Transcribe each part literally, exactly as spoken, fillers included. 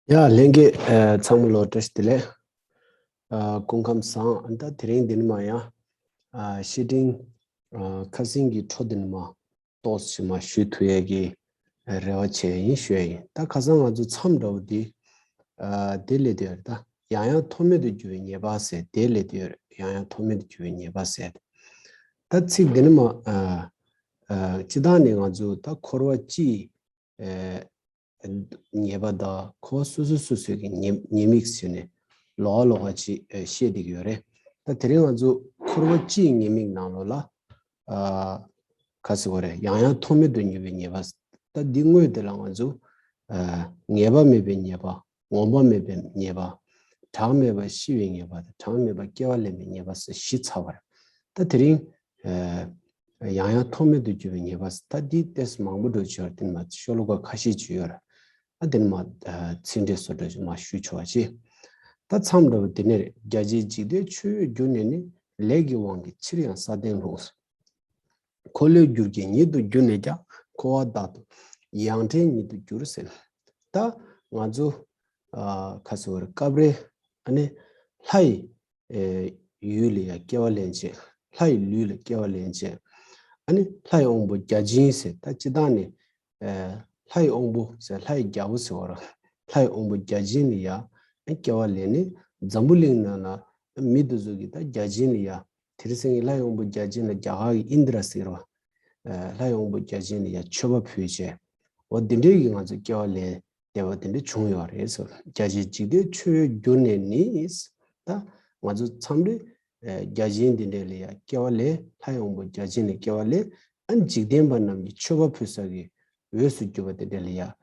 ཡ་ལྷན་རྒྱས་ཚང་མ་ལོ་བཀྲ་ཤིས་བདེ་ལེགས། སྐུ་ཁམས་བཟང་། ད་དེ་རིང་འདི་ནས་མར་ཡང་བཤེས་སྤྲིང་ཁ་སང་གི་འཕྲོ་འདི་ནས་མར་ཏོག་ཙམ་མར་ཞུ་ཐུབ་ཡས་ཀྱི་རེ་བ་བྱས་ཡིན་ཞུ་ཡ་ཡིན། ད་ཁ་སང་ང་ཚོ་མཚམས་འདྲ་བོ་འདི་དེ་སླེབས་བསྡད་ཡོད་རེད། ད་ཡང་ཡང་ཐོགས་མེད་དུ་འགྱུར་བའི་ངེས་པ་ཟེར་དེ་སླེབས་བསྡད་ཡོད་རེད། ཡང་ཡང་ཐོགས་མེད་དུ་འགྱུར་བའི་ངེས་པ་ཟེར། ད་ཚིག་འདི་ནས་མར་སྤྱིར་བཏང་ནས་ང་ཚོ་ད་འཁོར་བ་སྤྱིའི་ངེས་པ་དང་འཁོར་བ་སོ་སོ་སོ་སོའི་གི་ཉེས་ཉེས་དམིགས་ཟེར་ནས་ལོགས་ལོགས་ཅིག་བཤད་བསྡད་ཀྱི་ཡོད་རེད། ད་དེ་རིང་ང་ཚོ་འཁོར་བ་སྤྱིའི་ཉེས་དམིགས་ནང་ལོགས་ལ་ག་ཟེར་དགོས་རེད། ཡང་ཡང་ཐོགས་མེད་དུ་འགྱུར་བའི་ངེས་པ། ད་འདི་དངོས་དེ་ལ་ང་ཚོ་ངེས་པ་མེད་པའི་ཉེས་པ། ངོམས་པ་མེད་པའི་ཉེས་པ། གྲངས་མེད་པ་ཤི་བའི་ཉེས་པ་དང་གྲངས་མེད་པ་སྐྱེ་བ་ལེན་པའི་ཉེས་པ་ཟེར་བཞི་ཚར་བ་རེད། ད་དེ་རིང་ཡང་ཡང་ཐོགས་མེད་དུ་འགྱུར་བའི་ཉེས་པ་ཟེར། ད་འདི་ཏོག་ཙམ་མང་པོ་འགྲོ་ཆོག་དེ་ནས་མར་ཤོ་ལོ་ཀ་ཁ་ཤས་ཅིག་ཡོད་རེད། ཨ་དེ་ནས་མར་ཚིག་འགྲེལ་སོགས་འགྲོ་ཆོག་མར་ཞུ་ཆོག་པ་བྱེད། ད་མཚམས་འདྲ་བོ་དེ་ནས་རེད། རྒྱ་ཆེའི་འཇིག་རྟེན་ཆོས་བརྒྱུད་ནས་ནི། ལས་ཀྱི་དབང་གིས་ཕྱིར་ཡང་ས་སྟེང་ལྷུང་། འཁོར་ལོས་སྒྱུར་གྱི་ཉིད་དུ་གྱུར་ནས་ཀྱང་། འཁོར་བ་དག་ཏུ་ཡང་ཕྲན་ཉིད་དུ་གྱུར་ཟེར། ད་ང་ཚོ་ཁ་སོ་བར་སྐབས་རེ་ཨ་ནི་ལྷ་ཡི་ཡུལ་ལ་ཡང་སྐྱེ་བ་ལེན་བྱེད། ལྷ་ཡི་ལུས་ལ་སྐྱེ་བ་ལེན་བྱེད། ཨ་ནི་ལྷ་ཡི་དབང་པོ་བརྒྱ་བྱིན་ཟེར། ད་སྤྱིར་བཏང་ནས་ལྷ་ཡི་དབང་པོ་ཟེར་ལྷ་ཡི་རྒྱལ་པོ་ཟེར་བ་ར། ལྷ་ཡི་དབང་པོ་བརྒྱ་བྱིན་ལ་ཡང་སྐྱེ་བ་ལེན་ནས་འཛམ་བུ་གླིང་ནང་ལ་མི་དེ་ཚོ་གིས་ད་བརྒྱ་བྱིན་ལ་ཡང་དེང་སང་གི་ལྷ་ཡི་དབང་པོ་བརྒྱ་བྱིན་ལ་རྒྱ་གར་གྱི་ཨིན་དྲ་ཟེར་བ། ལྷ་ཡི་དབང་པོ་བརྒྱ་བྱིན་ལ་ཡང་མཆོད་པ་ཕུལ་བྱས། འོ་དེ་འདྲའི་གི་ང་ཚོ་སྐྱེ་བ་ལེན་བསྡད་པ་དེ་འདྲ་བྱུང་ཡོད་རེད་ཟེར། རྒྱ་ཆེའི་འཇིག་རྟེན་ཆོས་བརྒྱུད་ནས་ནི། ད་ང་ཚོ་མཚམས་རེ་བརྒྱ་བྱིན་དེ་འདྲ་ལ་ཡང་སྐྱེ་བ་ལེན། ལྷ་ཡི་དབང་པོ་བརྒྱ་བྱིན་ལ་སྐྱེ་བ་ལེན། ཨ་འཇིག་རྟེན་པ་རྣམས་ཀྱི་མཆོད་པ་ཕུལ་ས་གི་འོས་སུ་གྱུར་པ་དེ་འདྲ་ལ་ཡང་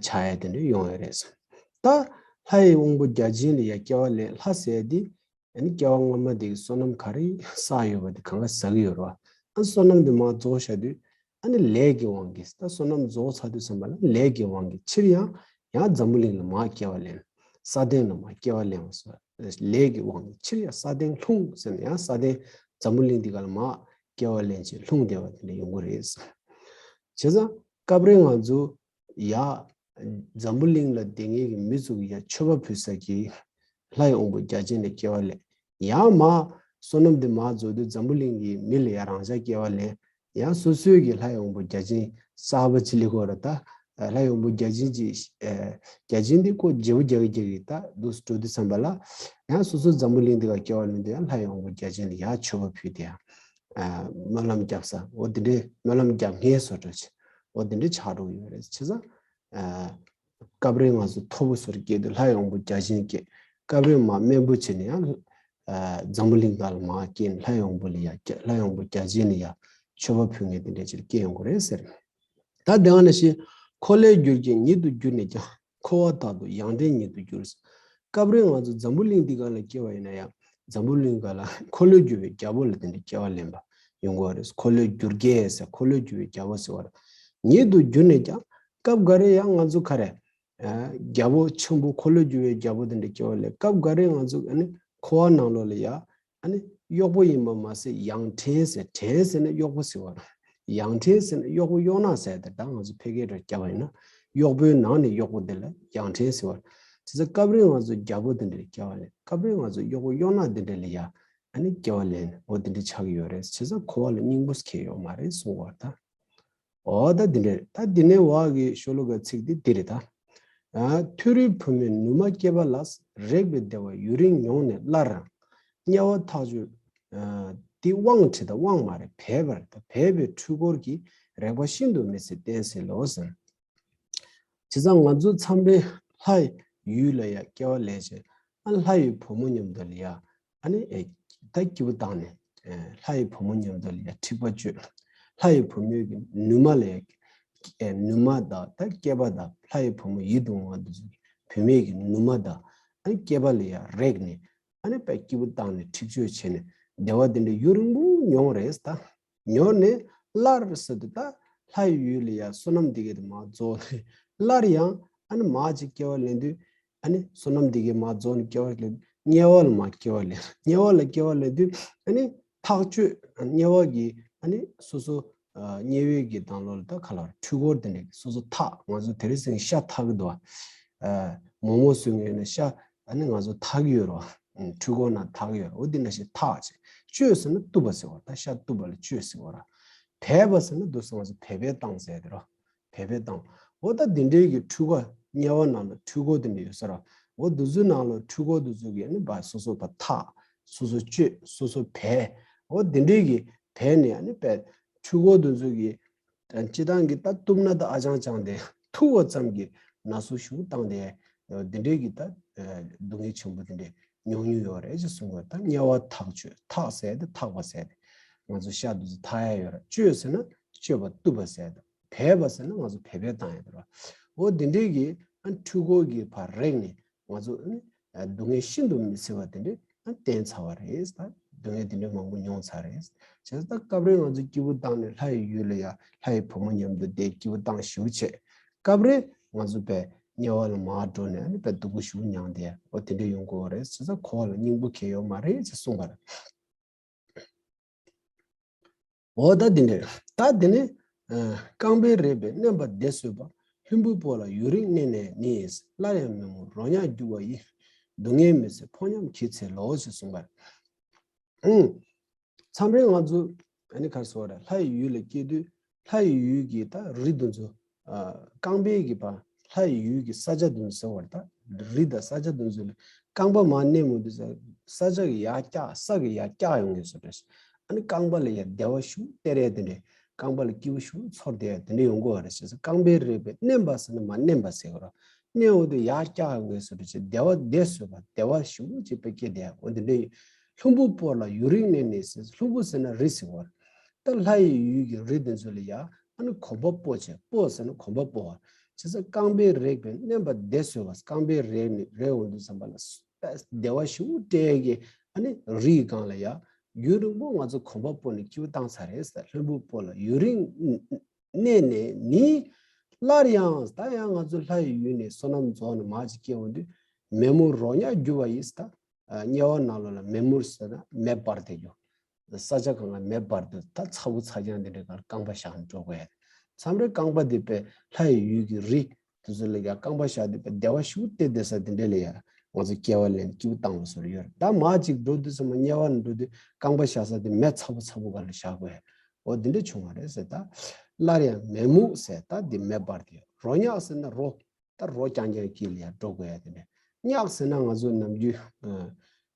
ཆགས་ཡ་དེ་འདྲ་ཡོང་ཡོད་རེད་ཟེར། ད་ལྷ་ཡི་དབང་པོ་བརྒྱ་བྱིན་ལ་ཡང་སྐྱེ་བ་ལེན། ལྷ་ཟེར་དེ་ཨ་ནི་སྐྱེ་བ་སྔ་མ་དེ་གི་བསོད་ནམས་ག་རེ་བསགས་ཡོད་པ་དེ་གང་ག་ཟ་གི་ཡོད་རེད་བ། ཨ་བསོད་ནམས་དེ་མར་རྫོགས་བཞག་དུས་ཨ་ནི་ལས་ཀྱི་དབང་གིས། ད་བསོད་ནམས་རྫོགས་ཚར་དུས་ཙམ་པ་ལ་ལས་ཀྱི་དབང་གིས་ཕྱིར་ཡང་ཡང་འཛམ་བུ་གླིང་ལ་མར་སྐྱེ་བ་ལེན། ས་སྟེང་ལ་མར་སྐྱེ་བ་ལེན་པ་སོགས། ལས་ཀྱི་དབང་གིས་ཕྱིར་ཡང་ས་སྟེང་ལྷུང་ཟེར་ནས་ཡང་ས་སྟེང་འཛམ་བུ་གླིང་འདི་ག་ལ་མར་སྐྱེ་བ་ལེན་བྱས་ལྷུང་བསྡད་པ་དེ་འདྲ་ཡོང་གི་རེད། བྱས་ཙང་སྐབས་རེ་ང་ཚོ་ཡ། འཛམ་བུ་གླིང་ལ་བསྡད་མཁན་གྱི་མི་ཚོ་གི་ཡ་མཆོད་པ་ཕུལ་ས་གི་ལྷ་ཡི་དབང་པོ་བརྒྱ་བྱིན་ལ་སྐྱེ་བ་ལེན། ཡང་མར་བསོད་ནམས་དེ་མར་རྫོགས་དུས་འཛམ་བུ་གླིང་གི་མི་ལ་ཡ་རང་ཅག་སྐྱེ་བ་ལེན། ཡང་སོ་སོའི་གི་ལྷ་ཡི་དབང་པོ་བརྒྱ་བྱིན་གསར་པ་ཅིག་ལེན་དགོས་རེད་ད། ལྷ་ཡི་དབང་པོ་བརྒྱ་བྱིན་གྱི་བརྒྱ་བྱིན་དེ་ཁོ་བརྗེ་པོ་རྒྱག་གི་རྒྱག་གི་ད་འདུག་སེ་འགྲོ་དུས་ཙམ་པ་ལ། ཡང་སོ་སོ་འཛམ་བུ་གླིང་འདི་ག་སྐྱེ་བ་ལེན་དུས་ཡང་ལྷ་ཡི་དབང་པོ་བརྒྱ་བྱིན་ལ་ཡ་མཆོད་པ་ཕུལ་ཏེ་ཡང་སྨོན་ལམ་བརྒྱབ་ས་འོ་དེ་འདྲའི་སྨོན་ལམ་རྒྱབ་མཁན་བཟོ་འདྲ་ཅིག་འོ་དེ་འདྲའི་ཆགས་འགྲོ་གི་ཡོད་རེད། བྱས་ཙང་། སྐབས་རེ་ང་ཚོ་མཐོ་པོ་ཚོར་སྐྱེས་དུས་ལྷ་ཡི་དབང་པོ་བརྒྱ་བྱིན་སྐྱེས། སྐབས་རེ་མར་དམན་པོ་བྱས་ནས་ཡང་འཛམ་བུ་གླིང་དཀར་ལ་མར་སྐྱེས་ནས་ལྷ་ཡི་དབང་པོ་ལ་ཡ་ལྷ་ཡི་དབང་པོ་བརྒྱ་བྱིན་ལ་ཡ་མཆོད་པ་ཕུལ་མཁན་དེ་འདྲ་ཅིག་སྐྱེས་ཡོང་གི་རེད་ཟེར། ད་དེ་ག་ནང་བཞིན་འཁོར་ལོས་སྒྱུར་གྱི་ཉིད་དུ་གྱུར་ནས་ཀྱང་། འཁོར་བ་དག་ཏུ་ཡང་ཕྲན་ཉིད་དུ་གྱུར། སྐབས་རེ་ང་ཚོ་འཛམ་བུ་གླིང་འདི་ག་ལ་སྐྱེ་བ་ཡིན་ན་ཡང་འཛམ་བུ་གླིང་ག་ལ་འཁོར་ལོས་སྒྱུར་བའི་རྒྱལ་པོ་ལ་དེ་འདྲ་སྐྱེ་བ་ལེན་པ་ཡོང་གི་རེད། འཁོར་ལོས་སྒྱུར་རྒྱལ་ཟེར་འཁོར་ལོས་སྒྱུར་བའི་རྒྱལ་པོ་ཟེར་བ་རེད། ཉིད་དུ་གྱུར་ནས་ཀྱང་སྐབས་འགའ་རེ་ཡང་ང་ཚོ་ག་རེ། རྒྱལ་པོ་ཆེན་པོ་འཁོར་ལོས་སྒྱུར་བའི་རྒྱལ་པོ་དེ་འདྲ་སྐྱེ་བ་ལེན། སྐབས་འགའ་རེ་ང་ཚོ་ཨ་ནི་འཁོར་བ་ནང་ལོགས་ལ་ཡ་ཨ་ནི་གཡོག་པོ་ཡིན་པ་མ་ཟད་ཡང་ཕྲན་ཟེར། ཕྲན་ཟེར་ན་གཡོག་པོ་ཟེར་བ་རེད། ཡང་ཕྲན་ཟེར་ན་གཡོག་པོ་གཡོག་ནག་ཟེར་ཏེ་ད་ང་ཚོ་ཕལ་སྐད་འདྲ་བརྒྱབ་པ་ཡིན་ན་གཡོག་པོའི་ནང་ནས་གཡོག་པོ་དེ་ལ་ཡང་ཕྲན་ཟེར་བ་རེད། བྱས་ཙང་སྐབས་རེ་ང་ཚོ་རྒྱལ་པོ་དེ་འདྲ་སྐྱེ་བ་ལེན། སྐབས་རེ་ང་ཚོ་གཡོག་པོ་གཡོག་ནག་དེ་འདྲ་ལ་ཡ་ཨ་ནི་སྐྱེ་བ་ལེན་འོ་དེ་འདྲ་ཆགས་ཀྱི་ཡོད་རེད། བྱས་ཙང་འཁོར་བ་ལ་སྙིང་པོ་ཁེལ་ཡོད་མ་རེད་གསུང་བ་རེད་ད། འོ་ད་འདི་འདྲ་རེད། ད་འདི་ནས་འོག་གི་ཤོ་ལོ་ཀ་ཚིག་འདི་འདི་རེད་ད། ཨ་ཐུ་རུའི་བུ་མོས་ནུ་མ་སྐྱེས་པ་ལ། རེག་པའི་བདེ་བ་ཡུན་རིང་མྱོང་ནས་སླར་ཡང་། དམྱལ་བ་ཐག་ཆོད་ཨ་འདི་དབང་ཁྲིད་དང་དབང་མ་རེད་འབད་པར་ད་འབད་པའི་འཁྲུལ་འཁོར་གྱིས་རེག་པ་ཤིན་ཏུ་མི་བཟད་བསྟེན་ཟེར་ལོ་ཟེར། བྱས་ཙང་ང་ཚོ་མཚམས་རེ་ལྷ་ཡི་ཡུལ་ལ་ཡ་སྐྱེ་བ་ལེན་བྱས། ཨ་ལྷ་ཡི་བུ་མོ་མཉམ་དུ་ལ་ཡ་ཨ་ནི་ཨེ་ད་སྐྱིད་པོ་བཏང་ནས་ཨེ་ལྷ་ཡི་བུ་མོ་མཉམ་དུ་ལ་ཡ་འཁྲིག་པ་སྤྱོད། ལྷ་ཡི་བུ་མོའི་གི་ནུ་མ་ལ་ཡ་ཨེ་ནུ་མ་དང་ད་སྐྱེས་པ་དང་ལྷ་ཡི་བུ་མོ་ཡིད་དུ་འོང་བ་འདི་ཚོ་གི་བུད་མེད་ཀྱི་ནུ་མ་དང་ཨ་ནི་སྐྱེས་པ་ལ་ཡ་རེག་ནས་ཨ་ནི་དཔེ་སྐྱིད་པོ་བཏང་ནས་འཁྲིག་སྤྱོད་བྱས་ནས་བདེ་བ་དེ་འདྲ་ཡུན་རིང་པོ་མྱོང་རེད་ད། མྱོང་ནས་སླར་ཟེར་དུས་ད་ལྷ་ཡི་ཡུལ་ལ་ཡ་བསོད་ནམས་འདི་གས་དེ་མར་རྫོགས་ནས་སླར་ཡང་ཨ་ནི་མར་ཅིག་སྐྱེ་བ་ལེན་དུས་ཨ་ནི་བསོད་ནམས་འདི་གས་མར་རྫོགས་ནས་སྐྱེ་བ་ལེན་དམྱལ་བ་ལ་མར་སྐྱེ་བ་ལེན། དམྱལ་བ་ལ་སྐྱེ་བ་ལེན་དུས་ཨ་ནི་ཐག་ཆོད་དམྱལ་བ་གི་ཨ་ནི་སོ་སོ་དམྱལ་བའི་གི་དང་ལོ་ལ་ད་ག་ལ་འཁྲུལ་འཁོར་དེ་འདྲ་སོ་སོ་ཐག་ང་ཚོ་དེ་རིང་སང་ཤ་ཐག་གི་འདུག་བ། མོག་མོག་བཟོས་ཡོད་ན་ཤ་ཨ་ནི་ང་ཚོ་འཐག་གི་ཡོད་རེད་བ། འཕྲུལ་འཁོར་ནང་འཐག་གི་ཡོད་རེད། འོ་འདི་ནང་བཞིན་འཐག་བྱས་གཅོད་ཟེར་ན་གཏུབ་པ་ཟེར་བ་རེད། ད་ཤ་གཏུབ་པ་ལ་གཅོད་ཟེར་བ་རེད། བེད་པ་ཟེར་ན་འདུག་སེ་ང་ཚོ་བེད་པས་བཏང་ཟེར་དེ་རེད། བེད་པས་བཏང་། འོ་ད་འདི་འདྲའི་གི་འཕྲུལ་འཁོར་དམྱལ་བ་ནང་ལ་འཕྲུལ་འཁོར་དེ་འདྲ་ཡོད་ས་རེད། འོ་འདི་ཚོའི་ནང་ལ་འཕྲུལ་འཁོར་དེ་ཚོ་གི་ཨ་ནི་བ་སོ་སོ་བ་འཐག་སོ་སོ་གཅོད་སོ་སོ་བེད། འོ་འདི་འདྲའི་གི་བེད་ནས་ཨ་ནི་བེད་འཕྲུལ་འཁོར་དེ་ཚོ་གི་སྤྱིར་བཏང་གི་ད་གཏུབ་ན་ད་ཨ་ཅང་ཅང་དེ་ཐུག་པ་ཙམ་གྱིས་ན་ཟུག་ཞེ་པོ་བཏང་དེ། འདི་འདྲའི་གི་ད་སྡུག་བསྔལ་ཆེན་པོ་དེ་འདྲའི་མྱོང་མྱོང་ཡོད་རེད་ཅེས་གསུངས་པ། ད་དམྱལ་བ་འཐག་གཅོད། འཐག་ཟེར་དེ་འཐག་པ་ཟེར་དེ། ང་ཚོ་ཤ་དེ་ཚོ་འཐག་ཡ་ཡོད་རེད། གཅོད་ཟེར་ན་གཅོད་པ་གཏུབ་པ་ཟེར་དེ། བེད་པ་ཟེར་ན་ང་ཚོ་བེད་པས་བཏང་ཡ་དེ་རེད། འོ་འདི་འདྲའི་གི་ཨ་འཕྲུལ་འཁོར་གྱི་བར་རེག་ནས་ང་ཚོ་ཨ་ནི་སྡུག་བསྔལ་ཤིན་ཏུ་མི་བཟད་པ་དེ་འདྲའི་ཨ་བསྟན་ཚར་བ་རེད། ད་སྡུག་བསྔལ་དེ་འདྲའི་མང་པོ་མྱོང་ཚར་རེད། བྱས་ཙང་ད་སྐབས་རེ་ང་ཚོ་སྐྱིད་པོ་བཏང་ནས་ལྷ་ཡི་ཡུལ་ལ་ཡ་ལྷ་ཡི་བུ་མོ་མཉམ་དུ་བསྡད་སྐྱིད་པོ་བཏང་ཞེ་པོ་བྱས། སྐབས་རེ་ང་ཚོ་བས་དམྱལ་བ་ལ་མར་འགྲོ་ནས་ཨ་ནི་བས་སྡུག་པོ་ཞེ་པོ་མྱངས་བསྡད། འོ་དེ་འདྲ་ཡོང་གི་ཡོད་རེད། བྱས་ཙང་འཁོར་བ་ལ་སྙིང་པོ་གང་ཡང་ཡོད་མ་རེད་ཅེས་གསུངས་པ་རེད། འོ་ད་འདི་འདྲ། ད་འདི་ནི་རྐང་པའི་རས་པས་མནན་པ་བདེ་བཟོད་པ། ལྷུན་པོའི་སྤོ་ལ་ཡུན་རིང་གནས་ནས་ནི། སླར་ཡང་མེ་མོ་རོ་མྱགས་རྒྱུ་བ་ཡི། སྡུག་བསྔལ་མི་བཟད་ཕོ་ཉམས་གྱིས་འཚལ་ལོ་ཞེས་གསུངས་པ་རེད། ཨང་། མཚམས་རེ་ང་ཚོ་ཨ་ནི་ག་རེ་ཟེར་དགོས་རེད། ལྷ་ཡི་ཡུལ་ལ་སྐྱེས་དུས་ལྷ་ཡི་ཡུལ་གྱི་ད་རི་དེ་ཚོ། རྐང་པའི་གི་བ་ལྷ་ཡི་ཡུལ་གྱི་ས་ཆ་དེ་ཚོ་ཟེར་བ་རེད། ད་རི་དང་ས་ཆ་དེ་ཚོ་ལ་རྐང་པ་མར་མནན་མོ་དུས་ས་ས་ཆ་གི་ཡར་བཀྱག་ས་གི་ཡར་བཀྱག་ཡོང་ངེས་སོ་རེད། ཨ་ནི་རྐང་པ་ལ་ཡ་བདེ་བ་ཞེ་པོ་སྟེར་ཡ་དེ་འདྲས། རྐང་པ་ལ་སྐྱིད་པོ་ཞེ་པོ་ཚོར་བསྡད་ཡ་དེ་འདྲས་ཡོང་གི་ཡོད་རེད། བྱས་ཙང་རྐང་པའི་རས་པས་མནན་པ་ཟེར་ན་མར་མནན་པ་ཟེར་གི་རེད། མནན་འོ་དུས་ཡར་བཀྱག་ཡོང་ངེས་སོ་རེད། བྱས་བདེ་བ་བདེ་བཟོད་པ་བདེ་བ་ཞེ་པོ་ཅིག་དཔེ་སྐྱེས་བསྡད་ཡ་འོ་དེ་འདྲས་ཡོད། ལྷུན་པོའི་སྤོ་ལ་ཡུན་རིང་གནས་ནས་ཟེར། ལྷུན་པོ་ཟེར་ན་རི་ཟེར་བ་རེད། ད་ལྷ་ཡི་ཡུལ་གྱི་རི་དེ་ཚོ་ལ་ཡ་ཨ་ནི་གོམ་པ་སྤོ་བྱས། སྤོ་ཟེར་ན་གོམ་པ་སྤོ་བ། བྱས་ཙང་རྐང་པའི་རས་པས་མནན་པ་བདེ་བཟོད་པ། རྐང་པའི་རས་ནི་རས་འོང་དུས་ཙམ་པ་ལ་བདེ་བ་ཞེ་པོ་སྤྲད་ཀྱི་ཨ་ནི་རི་ཡི་སྒང་ལ་ཡ་ཡུན་རིང་པོ་ང་ཚོ་གོམ་པ་སྤོ་ནས་སྐྱིད་པོ་བཏང་ཚར་རེད་ཟེར། ལྷུན་པོའི་སྤོ་ལ་ཡུན་རིང་གནས་ནས་ནི། སླར་ཡང་ད་ཡང་ང་ཚོ་ལྷ་ཡི་ཡུལ་ནས་བསོད་ནམས་རྫོགས་ནས་མར་ཅིག་སྐྱེ་འོང་དུས་མེ་མོ་རོ་མྱགས་རྒྱུ་བ་ཡི་ཟེར། ད་དམྱལ་བ་ནང་ལོགས་ལ་མེ་མུར་ཟེར་ན་མེ་འབར་བསྡད་རྒྱུ། ས་ཆ་གང་ལ་མེ་འབར་དུས་ད་ཚ་བོ་ཚ་རྐྱང་དེ་འདྲའི་སྒང་རྐང་པ་བཞག་ནས་འགྲོ་དགོས་ཡ་དེ། མཚམས་རེ་རྐང་པ་དེ་དཔེ་ལྷ་ཡི་ཡུལ་གྱི་རི་དེ་ཚོ་ལ་ཡ་རྐང་པ་བཞག་དེ་དཔེ་བདེ་བ་ཞེ་པོ་སྟེར་བསྡད་ས་དེ་འདྲ་ལ་ཡ་ང་ཚོ་སྐྱེ་བ་ལེན་སྐྱིད་པོ་བཏང་བ་བཟོ་འདྲ་ཡོད་རེད། ད་མར་ཅིག་འགྲོ་དུས་ཙམ་པ་དམྱལ་བ་ནས་འགྲོ་དུས་རྐང་པ་བཞག་ས་དེ་མེ་ཚ་བོ་ཚ་བོ་སྒང་ལ་བཞག་དགོས་ཡ། འོ་དེ་འདྲ་བྱུང་བ་རེད་ཟེར། ད་སླར་ཡང་མེ་མུར་ཟེར་ད་དེ་མེ་འབར་དེ་རོ་མྱགས་ཟེར་ན་རོ། ད་རོ་རྐྱང་རྐྱང་དཀྱིལ་ལ་ཡར་འགྲོ་དགོས་ཡ་དེ་འདྲ། མྱགས་ཟེར་ན་ང་ཚོ་ནམ་རྒྱུན་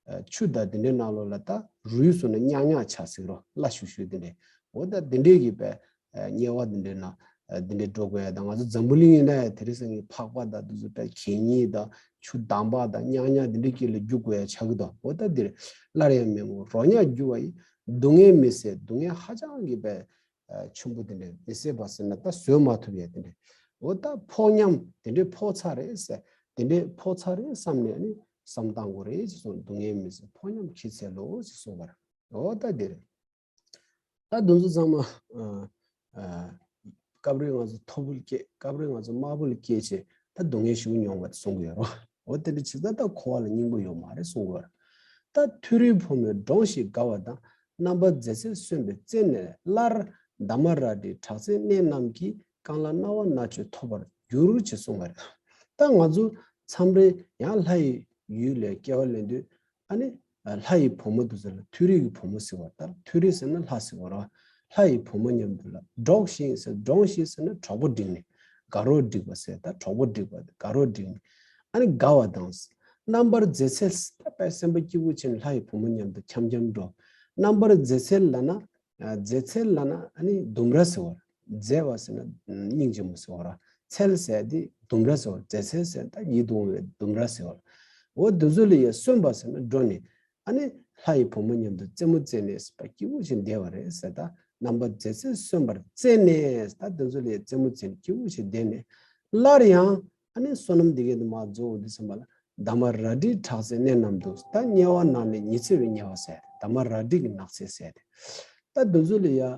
ཨ་ཆུ་དང་དེ་འདྲའི་ནང་ལོགས་ལ་ད་རུལ་སོང་ན་མྱགས་མྱགས་ཆགས་ཟེར་རོ། སླ་ཤུགས་ཤུགས་དེ་འདྲ། འོ་ད་དེ་འདྲའི་གི་དཔེ་དམྱལ་བ་དེ་འདྲའི་ནང་དེ་འདྲའི་འགྲོ་དགོས་ཡ། ད་ང་ཚོ་འཛམ་བུ་གླིང་ཡིན་ན་ཡང་དེ་རིང་སང་ཉིན་ཕག་པ་དང་དེ་ཚོ་དཔེ་གད་སྙིགས་དང་ཆུ་དྭངས་པ་དང་མྱགས་མྱགས་དེ་འདྲའི་དཀྱིལ་ལ་རྒྱུག་དགོས་ཡ་ཆགས་ཀྱི་འདུག་འོ་ད་འདིར་སླར་ཡང་མེ་མུར་རོ་མྱགས་རྒྱུ་བ་ཡི། སྡུག་བསྔལ་མི་བཟད། སྡུག་བསྔལ་ཧ་ཅང་གི་དཔེ་ཆེན་པོ་དེ་འདྲ་མི་བཟད་པ་ཟེར་ན་ད་བཟོད་མ་ཐུབ་ཡ་དེ་འདྲ། འོ་ད་ཕོ་ཉམས་དེ་འདྲ་ཕོག་ཚར་རེད་ཟེར། དེ་འདྲ་ཕོག་ཚར་རེད་བསམ་ནས་ནི་བསམ་བཏང་དགོས་རེད་ཅེས་གསུངས། སྡུག་བསྔལ་མི་བཟད་ཕོ་ཉམས་གྱིས་འཚལ་ལོ་ཅེས་གསུངས་པ་རེད། འོ་ད་དེ་རེད། ད་དེ་ཚོ་ཚང་མ་ཨ་ཨ་སྐབས་རེ་ང་ཚོ་མཐོ་པོ་ལ་སྐྱེས། སྐབས་རེ་ང་ཚོ་དམའ་པོ་ལ་སྐྱེས་བྱས་ད་སྡུག་བསྔལ་ཞེ་པོ་མྱོང་བ་གསུང་གི་ཡོད་རེད། འོ་དེ་འདྲ་བྱས་ཙང་ད་འཁོར་བ་ལ་སྙིང་པོ་ཡོད་མ་རེད་གསུང་གི་ཡོད་རེད། ད་མཐོ་རིས་ཕོ་མོས་འབྲོངས་ཤིག་དགའ་བ་དང་། རྣམ་པར་མཛེས་ཚལ་སོན་པའི་རྩེ་ནས་སླར། འདབ་མ་རལ་གྲིའི་བྲག་རྩེར་གནས་རྣམས་ཀྱིས། རྐང་ལག་སྣང་བ་མནར་གཅོད་ཐོབ་པར་འགྱུར་ཅེས་གསུངས་པ་རེད། ད་ང་ཚོ་མཚམས་རེ་ཡང་ལྷ་ཡི་ཡུལ་ལ་སྐྱེ་བ་ལེན་དུས་ཨ་ནི་ལྷ་ཡི་བུ་མོ་དེ་ཚོ་ལ་མཐོ་རིས་ཀྱི་བུ་མོ་ཟེར་བ། ད་མཐོ་རིས་ཟེར་ན་ལྷ་ཟེར་བ་རེད། ལྷ་ཡི་བུ་མོ་མཉམ་དུ་ལ་འགྲོགས་ཤིང་ཟེར། འབྲོངས་ཤིག་ཟེར་ན་གྲོགས་པོ་བསྒྲིགས་ནས། དགའ་རོགས་བསྒྲིགས་པ་ཟེར། ད་གྲོགས་པོ་བསྒྲིགས་པ་དགའ་རོགས་བསྒྲིགས་ནས། ཨ་ནི་དགའ་བ་དང་། རྣམ་པར་མཛེས་ཚལ། ད་དཔེ་སེམས་པ་སྐྱིད་པོ་བྱས་ནས་ལྷ་ཡི་བུ་མོ་མཉམ་དུ་འཆམ་འཆམ་འགྲོ། རྣམ་པར་མཛེས་ཚལ་ལབ་ན། ཨ་མཛེས་ཚལ་ལབ་ན་ཨ་ནི་ལྡུམ་ར་ཟེར་བ། མཛེས་པ་ཟེར་ན་སྙིང་རྗེ་མོ་ཟེར་བ་ར། ཚལ་ཟེར་དེ་ལྡུམ་ར་ཟེར་བ། མཛེས་ཚལ་ཟེར་ན་ད་ཡིད་དུ་འོང་བའི་ལྡུམ་ར་ཟེར་བ་ར། འོ་དེ་ཚོ་ལ་ཡ་སོན་པ་ཟེར་ན་འགྲོ་ནས་ཨ་ནི་ལྷ་ཡི་བུ་མོ་མཉམ་དུ་རྩེད་མོ་རྩེ་ནས་སྐྱིད་པོ་བྱས་བསྡད་པ་རེད་ཟེར། ད་རྣམ་པར་མཛེས་ཚལ་སོན་པར་རྩེ་ནས། ད་དེ་ཚོ་ལ་ཡ་རྩེད་མོ་རྩེ་ནས་སྐྱིད་པོ་བྱས་བསྡད་ནས་སླར་ཡང་ཨ་ནི་བསོད་ནམས་འདི་གའི་དུ་མ་རྫོགས་འོང་དུས་ཙམ་པ་ལ། འདབ་མ་རལ་གྲིའི་བྲག་རྩེར་གནས་རྣམས་སུ། ད་དམྱལ་བ་ནང་ནས་ཉི་ཚེ་བའི་དམྱལ་བ་ཟེར་ཏེ། འདབ་མ་རལ་གྲི་གི་ནགས་ཚལ་ཟེར་ཏེ། ད་འདི་ཚོ་ལ་ཡ་ཨ་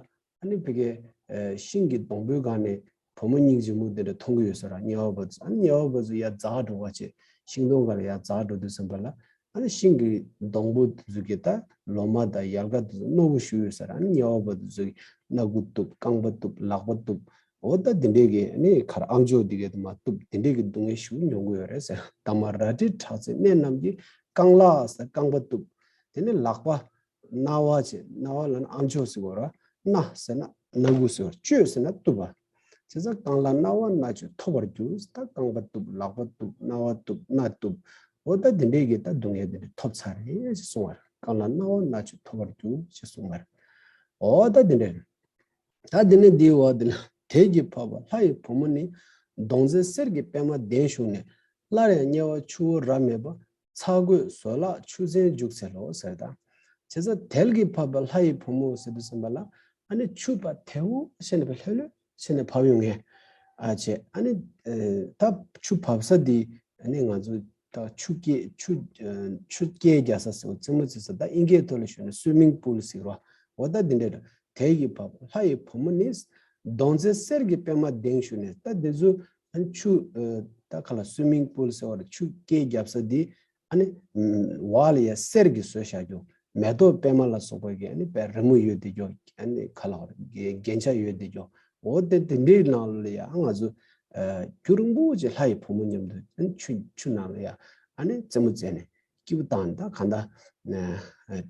ནི་ཕ་གི་ཨ་ཤིང་གི་སྡོང་པོའི་སྒང་ནས་བུ་མོ་སྙིང་རྗེ་མོ་དེ་འདྲ་མཐོང་གི་ཡོད་ས་ར། དམྱལ་བ་པ་ཚོ། ཨ་ནི་དམྱལ་བ་པ་ཚོ་ཡ་འཛེགས་འགྲོ་བ་བྱས། ཤིང་སྡོང་སྒང་ལ་ཡ་འཛེགས་འགྲོ་དུས་ཙམ་པ་ལ་ཨ་ནི་ཤིང་གི་སྡོང་པོ་དེ་ཚོ་གི་ད་ལོ་མ་དང་ཡལ་ག་དེ་ཚོ་རྣོ་པོ་ཞེ་པོ་ཡོད་ས་ར། ཨ་ནི་དམྱལ་བ་པ་དེ་ཚོ་གི་སྣ་ཁུག་གཏུབ། རྐང་པ་གཏུབ། ལག་པ་གཏུབ། འོ་ད་དེ་འདྲས་ཀྱི་ནི་ཁར་ཨམ་ཅོག་འདི་གས་དུ་མ་གཏུབ། དེ་འདྲས་ཀྱི་སྡུག་བསྔལ་ཞིག་མྱོང་གི་ཡོད་རེད་ཟེར། དང་མ་རལ་གྲི་ཁྲག་འཛིན་གནས་རྣམས་ཀྱིས། རྐང་ལག་ཟེར་རྐང་པ་གཏུབ། དེ་ནས་ལག་པ་རྣ་བ་བྱས། རྣ་བ་ལ་ནི་ཨམ་ཅོག་ཟེར་བ་ར། རྣ་ཟེར་ན་སྣ་ཁུག་ཟེར་བ། གཅོད་ཟེར་ན་གཏུབ་པ། བྱས་ཙང་རྐང་ལག་རྣ་བ་སྣ་གཅོད་ཐོབ་པར་འགྱུར། ད་རྐང་པ་གཏུབ། ལག་པ་གཏུབ། རྣ་བ་གཏུབ། སྣ་གཏུབ། འོ་ད་དེ་འདྲས་ཀྱི་ད་སྡུག་བསྔལ་དེ་འདྲས་ཐོབ་ཚར་རེད་ཅེས་གསུངས་པ་རེད། རྐང་ལག་རྣ་བ་སྣ་གཅོད་ཐོབ་པར་འགྱུར་ཅེས་གསུངས་པ་རེད། འོ་ད་དེ་འདྲས་རེད། ད་དེ་ནས་འདིའི་འོག་དེ་ལ། དལ་གྱིས་འཕགས་པ་ལྷ་ཡི་བུ་མོ་ནི། མདོངས་མཛེས་གསེར་གྱི་པདྨ་གདན་བཞུགས་ནས། སླར་ཡང་དམྱལ་བ་ཆུ་བོ་རབ་མེད་པ། ཚ་གོས་བཟོད་གླགས་ཆུ་ཚན་རྒྱུག་འཚལ་ལོ་ཟེར། ད་བྱས་ཙང་དལ་གྱིས་འཕགས་པ་ལྷ་ཡི་བུ་མོ་ཟེར་དུས་ཙམ་པ་ལ། ཨ་ནི་ཆུ་བ་དལ་བོ་བྱས་ནས་བ་ལྷོད་ལྷོད་བྱས་ནས་བབས་ཡོང་ངེས། ཨ་བྱས་ཨ་ནི་ད་ཆུ་བབས་ས་འདི་ཨ་ནི་ང་ཚོ་ད་ཆུ་སྐྱེས་ཆུ་ཆུ་སྐྱེས་རྒྱག་ས་ཟེར་བ། རྩེད་མོ་རྩེ་ས། ད་ཨིན་སྐད་ཐོག་ལ་ཞུས་ན་སུའི་མིང་པུལ་ཟེར་བ། འོ་ད་འདི་འདྲ་རེད། དལ་གྱིས་འཕགས་པ་ལྷ་ཡི་བུ་མོ་ནི། མདོངས་མཛེས་གསེར་གྱི་པདྨ་གདན་བཞུགས་ནས། ད་འདི་ཚོ་ཨ་ནི་ཆུ་ད་ག་ལ་སུའི་མིང་པུལ་ཟེར་བ་རེད། ཆུ་སྐྱེས་རྒྱབ་ས་འདི་ཨ་ནི་འོག་ལ་ཡ་གསེར་གྱིས་བཟོས་བཞག་རྒྱུ། མེ་ཏོག་པདྨ་ལ་སོགས་པ་གི་ཨ་ནི་དཔེ་རི་མོ་ཡོད་དེ་རྒྱུ། ཨ་ནི་ག་ལ་རྒྱན་ཆ་ཡོད་དེ་རྒྱུ། འོ་དེ་དེ་འདྲའི་ནང་ལ་ཡ་ང་ཚོ་རྒྱུན་རིང་པོ་ཅིག་ལྷ་ཡི་བུ་མོ་མཉམ་དུ་ཨ་ནི་ཆུ་ཆུ་ནང་ལ་ཡ་ཨ་ནི་རྩེད་མོ་རྩེ་ནས། སྐྱིད་པོ་བཏང་། ད་གང་ལྟར་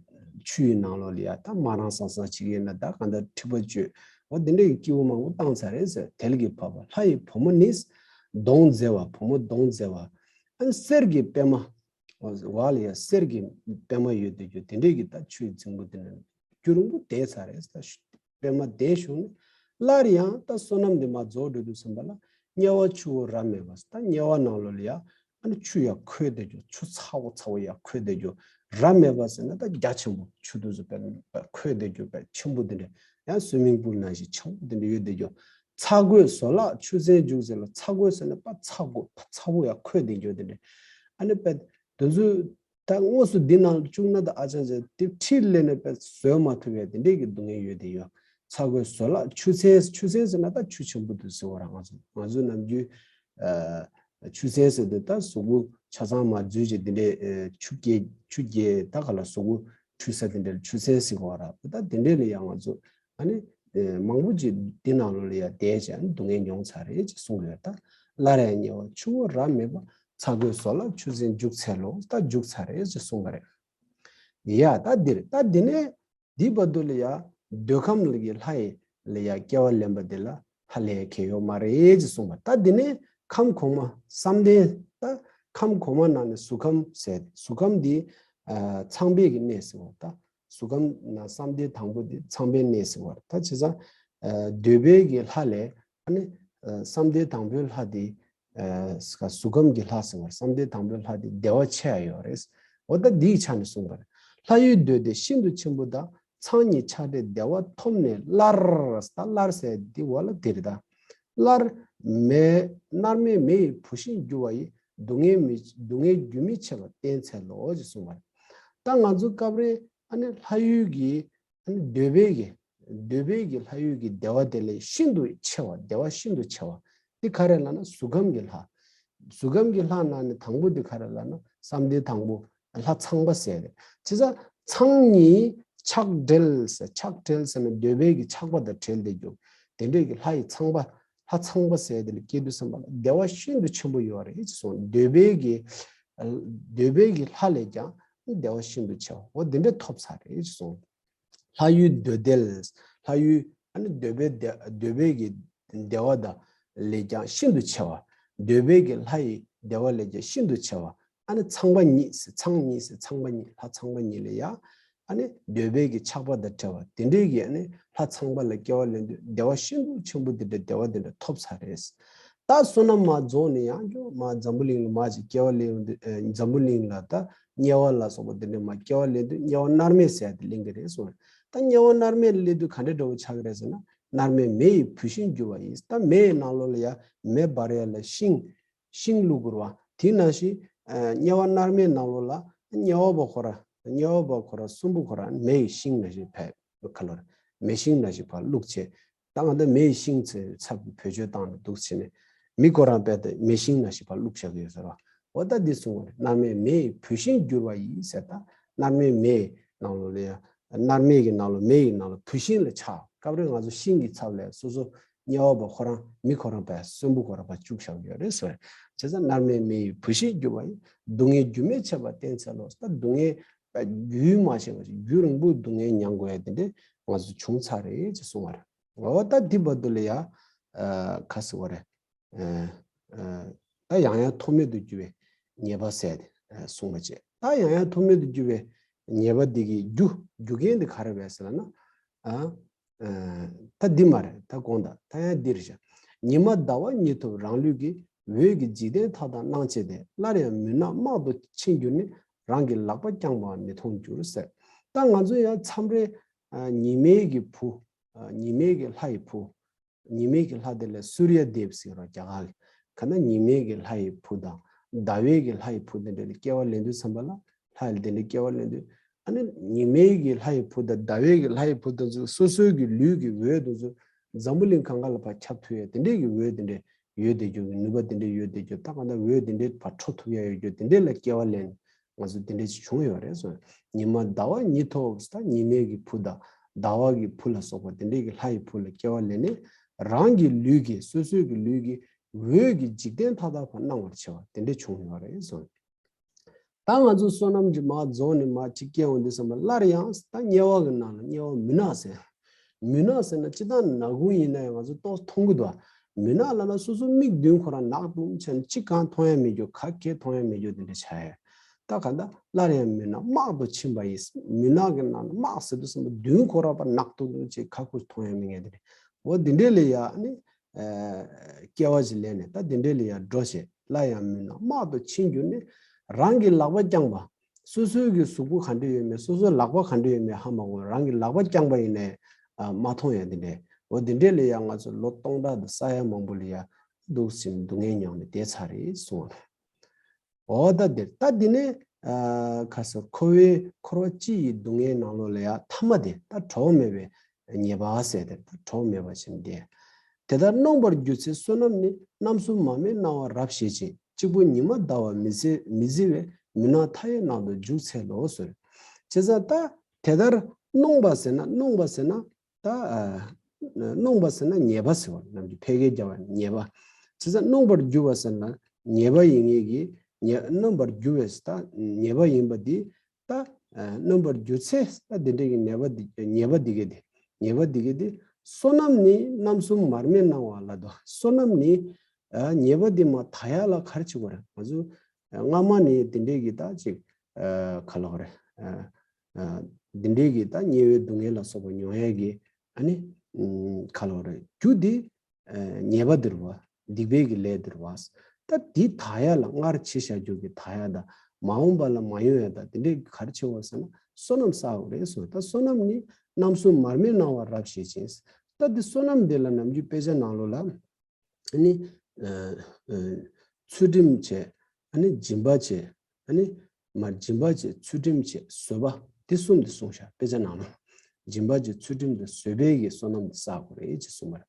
ཆུ་ཡི་ནང་ལོགས་ལ་ཡ་ད་མ་རང་སང་སང་བྱེད་ཀྱི་ཡིན་ན། ད་གང་ལྟར་འཁྲིག་པ་སྤྱོད། འོ་དེ་འདྲའི་སྐྱིད་པོ་མང་པོ་བཏང་ཚར་རེད་ཟེར། དལ་གྱིས་འཕགས་པ་ལྷ་ཡི་བུ་མོ་ནི། མདོངས་མཛེས་པ། བུ་མོ་མདོངས་མཛེས་པ། ཨ་ནི་གསེར་གྱི་པདྨ། འོག་ལ་ཡ་གསེར་གྱི་པདྨ་ཡོད་དེ་རྒྱུ། དེ་འདྲའི་གི་ད་ཆུ་ཡི་རྫིང་བུ་དེ་ནས་རྒྱུན་རིང་པོ་བསྡད་ཚར་རེད། ད་པདྨ་གདན་བཞུགས་ནས། སླར་ཡང་ད་བསོད་ནམས་འདི་མར་རྫོགས་འགྲོ་དུས་ཙམ་པ་ལ། དམྱལ་བ་ཆུ་བོ་རབ་མེད་པ། ད་དམྱལ་བ་ནང་ལོགས་ལ་ཡ་ཨ་ནི་ཆུ་ཡ་ཁོལ་བསྡད་རྒྱུ། ཆུ་ཚ་བོ་ཚ་བོ་ཡ་ཁོལ་བསྡད་རྒྱུ། རབ་མེད་པ་ཟེར་ན་ད་རྒྱ་ཆེན་པོ། ཆུ་དུས་སུ་དཔེ་ཁོལ་བསྡད་རྒྱུ་དཔེ་ཆེན་པོ་དེ་འདྲ། ཡང་སུའི་མིང་པུལ་ནང་བཞིན་ཆེན་པོ་དེ་འདྲ་ཡོད་བསྡད་རྒྱུ། ཚ་གོས་བཟོད་གླགས་ཆུ་ཚན་རྒྱུག་ཟེར་ལ། ཚ་གོས་ཟེར་ན་ཕར་ཚ་གོས་ཕར་ཚ་བོ་ཡ་ཁོལ་བསྡད་རྒྱུ་དེ་འདྲ། ཨ་ནི་དཔེ་དེ་ཚོ་ད་དངོས་སུ་འདི་ནང་བཅུག་ན་ད་ཨ་ཅང་ཅང་དེ་ཁྲིད་ལས་ནས་དཔེ་བཟོད་མ་ཐུབ་པའི་དེ་འདྲས་ཀྱི་སྡུག་བསྔལ་ཡོད་དེ་ཡོད། ཚ་གོས་བཟོད་གླགས་ཆུ་ཚན། ཆུ་ཚན་ཟེར་ན་ད་ཆུ་ཆེན་པོ་དེ་ཟེར་བ་ར། ང་ཚོ་ང་ཚོ་ནམ་རྒྱུན་ཨ་ཆུ་ཚན་ཟེར་དུས་ད་གཟུགས་པོ་ཆ་ཚང་མ་འཛུལ་བྱས་དེ་འདྲས་ཨ་ཆུ་རྐྱལ་ཆུ་རྐྱལ་ད་ག་ལ་གཟུགས་པོ་འཁྲུད་ས་དེ་འདྲས་ཆུ་ཚན་ཟེར་བ་ར། ད་དེ་འདྲས་ལ་ཡང་ང་ཚོ་ཨ་ནི་ཨ་མང་པོ་ཅིག་འདི་ནང་ལོགས་ལ་ཡ་བསྡད་བྱས་ཨ་ནི་སྡུག་བསྔལ་མྱོང་ཚར་རེད་ཅེས་གསུངས་ཡོད། ད་སླར་ཡང་དམྱལ་བ་ཆུ་བོ་རབ་མེད་པ། ཚ་གོས་བཟོད་གླགས་ཆུ་ཚན་རྒྱུག་འཚལ་ལོ། ད་རྒྱུག་ཚར་རེད་ཅེས་གསུངས་པ་རེད། ཡ་ད་འདིར་ད་འདི་ནས་འདི་བར་དུ་ལ་ཡ་འདོད་ཁམས་ལ་གི་ལྷ་ཡི་ལ་ཡ་སྐྱེ་བ་ལེན་པ་འདི་ལ་ཧ་ལས་ཁེ་ཡོད་མ་རེད་ཅེས་གསུངས་པ། ད་འདི་ནས་ཁམས་གོང་མ་བསམ་གཏན། ད་ཁམས་གོང་མ་ནང་ནས་གཟུགས་ཁམས་ཟེར། གཟུགས་ཁམས་འདི་ཨ་ཚངས་པའི་གི་གནས་ཟེར་བ། ད་གཟུགས་ཁམས་ནང་བསམ་གཏན་དང་པོ་འདི་ཚངས་པའི་གནས་ཟེར་བ། ད་བྱས་ཙང་ཨ་འདོད་པའི་གི་ལྷ་ལས་ཨ་ནི་ཨ་བསམ་གཏན་དང་པོའི་ལྷ་འདི་ཨ་གཟུགས་ཁམས་ཀྱི་ལྷ་ཟེར་བ། བསམ་གཏན་དང་པོའི་ལྷ་འདི་བདེ་བ་ཆེ་ཡ་ཡོད་རེད། འོ་ད་འདིའི་ཆ་ནས་གསུངས་པ་རེད། ལྷ་ཡུལ་འདོད་བདེ་ཤིན་ཏུ་ཆེན་པོ་དང་། ཚངས་ཉིད་ཆགས་བྲལ་བདེ་བ་ཐོབ་ནས་སླར། ད་སླར་ཟེར་འདི་འོག་ལ་འདིར་ད། སླར་མེ་མནར་མེད་མེ་ཡི་བུ་བཞིན་འགྱུར་བ་ཡི། སྡུག་བསྔལ་མི་སྡུག་བསྔལ་རྒྱུན་མི་འཆད་པ་བསྟེན་འཚལ་ལོ་ཞེས་གསུངས་པ་རེད། ད་ང་ཚོ་སྐབས་རེ་ཨ་ནི་ལྷ་ཡུལ་གྱི་ཨ་ནི་འདོད་པའི་གི་འདོད་པའི་གི་ལྷ་ཡུལ་གྱི་བདེ་བ་དེ་ལས་ཤིན་ཏུ་ཆེ་བ། བདེ་བ་ཤིན་ཏུ་ཆེ་བ་འདི་ག་རེ་ལབ་ན་གཟུགས་ཁམས་ཀྱི་ལྷ། གཟུགས་ཁམས་ཀྱི་ལྷ་ནང་ནས་དང་པོ་འདི་ག་རེ་ལབ་ན་བསམ་གཏན་དང་པོ་ལྷ་ཚངས་པ་ཟེར་རེད། བྱས་ཙང་ཚངས་ཉིད་ཆགས་བྲལ་ཟེར། ཆགས་བྲལ་ཟེར་ན་འདོད་པའི་གི་ཆགས་པ་དང་བྲལ་བསྡད་རྒྱུ། དེ་འདྲའི་གི་ལྷ་ཡི་ཚངས་པ་ལྷ་ཚངས་པ་ཟེར་དེ་ལ་སྐྱེ་དུས་ཙམ་པ་ལ་བདེ་བ་ཤིན་ཏུ་ཆེན་པོ་ཡོད་རེད་ཅེས་གསུངས། འདོད་པའི་གི་འདོད་པའི་གི་ལྷ་ལས་ཀྱང་བདེ་བ་ཤིན་ཏུ་ཆེ་བ་འོ་དེ་འདྲ་ཐོབ་ཚར་རེད་ཅེས་གསུངས། ལྷ་ཡུལ་འདོད་བདེ། ལྷ་ཡུལ་ཨ་ནི་འདོད་པའི་བདེ་འདོད་པའི་གི་བདེ་བ་དང་ལས་ཀྱང་ཤིན་ཏུ་ཆེ་བ། འདོད་པའི་གི་ལྷ་ཡི་བདེ་བ་ལས་ཀྱང་ཤིན་ཏུ་ཆེ་བ། ཨ་ནི་ཚངས་པ་ཉིད་ཟེར། ཚངས་ཉིད་ཟེར། ཚངས་པ་ཉིད། ལྷ་ཚངས་པ་ཉིད་ལ་ཡ་ཨ་ནི་འདོད་པའི་གི་ཆགས་པ་དང་བྲལ་བ་དེ་འདྲའི་གི་ཨ་ནི་ལྷ་ཚངས་པ་ལ་སྐྱེ་བ་ལེན་དུས་བདེ་བ་ཤིན་ཏུ་ཆེན་པོ་དེ་འདྲ་བདེ་བ་དེ་འདྲ་ཐོབ་ཚར་རེད། ད་བསོད་ནམས་མར་རྫོགས་ནས་ཡང་བསྐྱར་མར་འཛམ་བུ་གླིང་ལ་མར་ཅིག་སྐྱེ་བ་ལེན་ཡོང་དུས་ཨ་འཛམ་བུ་གླིང་ལ་ད་དམྱལ་བ་ལ་སོགས་པ་དེ་འདྲ་མར་སྐྱེ་བ་ལེན་དུས་དམྱལ་བ་མནར་མེད་ཟེར་ཡ་དེ་ལེན་གི་རེད་གསུངས། ད་དམྱལ་བ་མནར་མེད་ལ་སླེབས་དུས་ག་འདྲ་འདྲ་བོ་ཆགས་ཀྱི་རེད་ཟེར་ན། མནར་མེད་མེ་ཡི་བུ་བཞིན་འགྱུར་བ་ཡིན། ད་མེ་ཡི་ནང་ལོགས་ལ་ཡ་མེ་འབར་ཡ་ལ་ཤིང་ཤིང་བླུགས་དགོས་རེད་བ། དེ་ནང་བཞིན་ཨ་དམྱལ་བ་མནར་མེད་ནང་ལོགས་ལ་དམྱལ་བ་པ་ཁོ་ར་དམྱལ་བ་པ་ཁོ་ར་གསུམ་པོ་ཁོ་ར་མེ་ཡི་ཤིང་ནང་བཞིན་ཕེབས་ཁ་ལོར་མེ་ཤིང་ནང་བཞིན་ཕར་བླུགས་བྱས། ད་ང་ད་མེ་ཡི་ཤིང་ཚེ་ཚབ་ཀྱི་བེད་སྤྱོད་བཏང་ནས་འདུག་བྱས་ནས་མི་ཁོ་རང་དཔེ་ད་མེ་ཤིང་ནང་བཞིན་ཕར་བླུགས་བཞག་གི་ཡོད་ཟེར་བ། འོ་ད་འདི་གསུངས་པ་རེད། མནར་མེད་མེ་ཡི་བུད་ཤིང་འགྱུར་བ་ཡིས་ཟེར། ད་མནར་མེད་མེ་ནང་ལོགས་ལ་ཡ་མནར་མེད་ཀྱི་ནང་ལོགས་མེ་ཡི་ནང་ལོགས་བུད་ཤིང་ལ་ཆགས། སྐབས་རེ་ང་ཚོ་ཤིང་གི་ཚབ་ལ་སོ་སོ་ དམྱལ་བ་པ་ཁོ་རང་མི་ཁོ་རང་པའི་གསོན་པོ་ཁོ་རང་པ་བཅུག་བཞག་ཡོད་རེད་ཟེར། བྱས་ཙང་མནར་མེད་མི་ཡི་བུ་ཞིག་གྱུར་པ་ཡིན། སྡུག་བསྔལ་རྒྱུ་མེད་བྱས་པ་བསྟེན་འཚལ་ལོ། ད་སྡུག་བསྔལ་རྒྱུན་མ་ཆད་པ་ཞིག་རྒྱུན་རིང་པོའི་སྡུག་བསྔལ་མྱང་དགོས་ཡ་དེ་འདྲས་ང་ཚོ་བྱུང་ཚར་རེད་ཅེས་གསུངས་པ་རེད། འོ་ད་འདི་བར་དུ་ལ་ཡ་ཁ་ཟེར་བ་རེད། ད་ཡང་ཡང་ཐོགས་མེད་དུ་གྱུར་པའི་ཉེས་པ་ཟད་དེ་གསུངས་པ་བཅས། ད་ཡང་ཡང་ཐོགས་མེད་དུ་གྱུར་པའི་ཉེས་པ་འདི་གི་རྒྱུ་རྒྱུ་རྐྱེན་འདི་ག་རེ་རེད་ཟེར་ན། ད་འདི་མ་རེད། ད་དགོངས་དག་ད་ཡང་འདི་རེད་ཤག་ཉི་མ་ཟླ་བ་ཉིད་ཐོབ་རང་ལུས་ཀྱི། འོད་ཀྱི་འཇིག་རྟེན་མཐའ་དག་སྣང་བྱེད་དེ། སླར་ཡང་མུན་ནག་དམག་ཏུ་ཕྱིན་གྱུར་ནས། རང་གི་ལག་པ་བརྐྱངས་པ་མི་མཐོང་འགྱུར་ཟེར། ད་ང་ཚོ་ཡང་མཚམས་རེ་ཉི་མའི་གི་བུ། ཉི་མའི་གི་ལྷ་ཡི་བུ། ཉི་མའི་གི་ལྷ་དེ་ལ་སུརྱ་དེབ་ཟེར་རོ་རྒྱ་གར་གྱི། ག་ན་ཉི་མའི་གི་ལྷ་ཡི་བུ་དང་ཟླ་བའི་གི་ལྷ་ཡི་བུ་དེ་འདྲ་ལ་སྐྱེ་བ་ལེན་དུས་ཙམ་པ་ལ། ལྷ་ཡི་དེ་འདྲ་སྐྱེ་བ་ལེན་དུས། ཨ་ནི་ཉི་མའི་གི་ལྷ་ཡི་བུ་དང་ཟླ་བའི་གི་ལྷ་ཡི་བུ་དེ་ཚོ་སོ་སོའི་གི་ལུས་ཀྱི་འོད་དེ་ཚོ་འཛམ་བུ་གླིང་གང་ག་ལ་ཕར་ཁྱབ་ཐུབ་ཡ་དེ་འདྲའི་གི་འོད་དེ་འདྲ་ཡོད་བསྡད་རྒྱུ་གི་ནུས་པ་དེ་འདྲ་ཡོད་བསྡད་རྒྱུ། ད་གང་ལྟར་འོད་དེ་འདྲའི་ཕར་འཕྲོ་ཐུབ་ཡ་ཡོད་རྒྱུ་དེ་འདྲའི་ལ་སྐྱེ་བ་ལེན། ང་ཚོ་དེ་འདྲ་ཅིག་བྱུང་ཡོད་རེད་ཟེར། ཉི་མ་ཟླ་བ་ཉིད་ཐོབ་ཟེར། ད་ཉི་མའི་གི་བུ་དང་ཟླ་བ་གི་བུ་ལ་སོགས་པ་དེ་འདྲའི་གི་ལྷ་ཡི་བུ་ལ་སྐྱེ་བ་ལེན་ནས། རང་གི་ལུས་ཀྱི་སོ་སོའི་གི་ལུས་ཀྱི་འོད་ཀྱི་འཇིག་རྟེན་མཐའ་དག་པ་སྣང་བར་བྱེད་པ་དེ་འདྲ་བྱུང་ཡོད་རེད་ཟེར། ད་ང་ཚོ་བསོད་ནམས་ཀྱི་མར་རྫོགས་ནས་མར་ཅིག་སྐྱེ་འོང་དུས་ཙམ་པ་སླར་ཡང་ད་དམྱལ་བ་གི་ནང་ལ། དམྱལ་བ་མུན་ནག་ཟེར། མུན་ནག་ཟེར་ན་སྤྱིར་བཏང་ནག་ཁུང་ཡིན་ན་ཡང་ང་ཚོ་ཏོག་ཙམ་མཐོང་གི་འདུག་མུན་ནག་ལབ་ན་སོ་སོ་མིག་མདུན་ཁོ་རང་ནག་དུམ་བྱས་ནས་གཅིག་གང་མཐོང་ཡ་མེད་རྒྱུ། ག་གེ་མཐོང་ཡ་མེད་རྒྱུ་དེ་འདྲ་ཆགས་ཡ། ད་ག་ད་སླར་ཡང་མུན་ནག་དམག་ཏུ་ཕྱིན་པ་ཡིས། མུན་ནག་གི་ནང་ན་དམག་ཟེར་དུས་ཙམ་པ་མདུན་ཁོ་རང་པ་ནག་དུམ་དུམ་བྱས་ག་གུ་མཐོང་ཡ་མེད་མཁན་དེ་རེད། འོ་དེ་འདྲས་ལ་ཡ་ནི། སྐྱེ་བ་ཞིག་ལེན་ནས་ད་དེ་འདྲས་ལ་ཡ་འགྲོ་བྱས། སླར་ཡང་མུན་ནག་དམག་ཏུ་ཕྱིན་གྱུར་ནས། རང་གི་ལག་པ་བརྐྱངས་པ། སོ་སོའི་གི་གཟུགས་པོ་ག་འདྲ་ཡོད་མེད། སོ་སོའི་ལག་པ་ག་འདྲ་ཡོད་མེད་ཧ་མ་གོ། རང་གི་ལག་པ་བརྐྱངས་པ་ཡིན་ནའི་མ་མཐོང་ཡ་དེ་འདྲས། འོ་དེ་འདྲས་ལ་ཡ་ང་ཚོ་ལོ་སྟོང་ཕྲག་དང་ས་ཡ་མང་པོ་ལ་ཡ་འདུག་སེ་སྡུག་བསྔལ་མྱངས་ནས་བསྡད་ཚར་རེད་གསུངས་པ་རེད། འོ་ད་འདིར་ད་འདི་ནས་ཁ་སོ་འཁོར་བའི་འཁོར་བ་སྤྱི་ཡི་སྡུག་བསྔལ་ནང་ལོགས་ལ་ཡ་ཐ་མ་དེ་ད་གྲོགས་མེད་པའི་ཉེས་པ་ཟེར་དེ། ད་གྲོགས་མེད་པ་ཞིག་འདི། དེ་ལྟར་གནོངས་པར་གྱུར་ཚེ་བསོད་ནམས་ནི། རྣམ་གསུམ་མར་མེའི་སྣང་བ་རབ་བཞད་ཅིང་། གཅིག་པུ་ཉི་མ་ཟླ་བ་མི་བཟི་མི་བཟི་བས། མུན་ནག་མཐའ་ཡས་ནང་དུ་འཇུག་འཚལ་ལོ་ཟེར། བྱས་ཙང་ད་དེ་ལྟར་གནོངས་པ་ཟེར་ན། གནོངས་པ་ཟེར་ན། ད་ཨ་གནོངས་པ་ཟེར་ན་ཉེས་པ་ཟེར་བ། ནམ་རྒྱུན་ཕལ་སྐད་རྒྱབ་པ་ཉེས་པ། བྱས་ཙང་གནོངས་པར་གྱུར་པ་ཟེར་ན་ཉེས་པ་ཡིན་ངེས་ཀྱི། ཉེ་གནོངས་པར་གྱུར་བས་ད་ཉེས་པ་ཡིན་པ་འདི། ད་ཨ་གནོངས་པར་གྱུར་ཚེ་ད་འདི་འདྲའི་གི་ཉེས་པ་འདི། ཉེས་པ་འདི་གས་འདི། ཉེས་པ་འདི་གས་འདི། བསོད་ནམས་ནི་རྣམ་གསུམ་མར་མེའི་སྣང་བ་ལ་དོ། བསོད་ནམས་ནི་ཨ་ཉེས་པ་འདི་མར་དག་ཡ་ལ་ག་རེ་བྱེད་དགོས་རེད། ང་ཚོ་སྔ་མ་ནས་འདི་འདྲའི་གི་ད་ཅིག་ཨ་ག་ལབ་དགོས་རེད། ཨ་ཨ་འདི་འདྲའི་གི་ད་དམྱལ་བའི་སྡུག་བསྔལ་ལ་སོགས་པ་མྱོང་ཡས་ཀྱི་ཨ་ནི་ཨམ་ག་ལབ་དགོས་རེད། རྒྱུ་འདི་ཨ་ཉེས་པ་འདི་རེད་བ། སྡིག་པའི་གི་ལས་འདི་རེད་བ། ད་འདི་དག་ཡ་ལ་སྔར་བྱས་བཞག་རྒྱུ་གི་དག་ཡ་དང་མ་འོངས་པ་ལ་མ་ཡོང་ཡ་དང་འདི་འདྲའི་ག་རེ་བྱེད་དགོས་ཟེར་ན་བསོད་ནམས་བསགས་དགོས་རེད་གསུངས། ད་བསོད་ནམས་ནི་རྣམ་གསུམ་མར་མེའི་སྣང་བ་རབ་བཞད་ཅིང་། ད་འདི་བསོད་ནམས་འདི་ལ་ནམ་རྒྱུན་དཔེ་ཆ་ནང་ལོགས་ལ། ཨ་ནི་ཨ་ཨ་ཚུལ་ཁྲིམས་བྱས། ཨ་ནི་སྦྱིན་པ་བྱས། ཨ་ནི་མར་སྦྱིན་པ་བྱས། ཚུལ་ཁྲིམས་བྱས། བཟོད་པ། འདི་གསུམ་འདི་གསུངས་ཤག་དཔེ་ཆ་ནང་ལ། སྦྱིན་པ་བྱས། ཚུལ་ཁྲིམས་དང་བཟོད་པའི་གི་བསོད་ནམས་འདི་བསགས་དགོས་རེད་ཅེས་གསུངས་པ་རེད།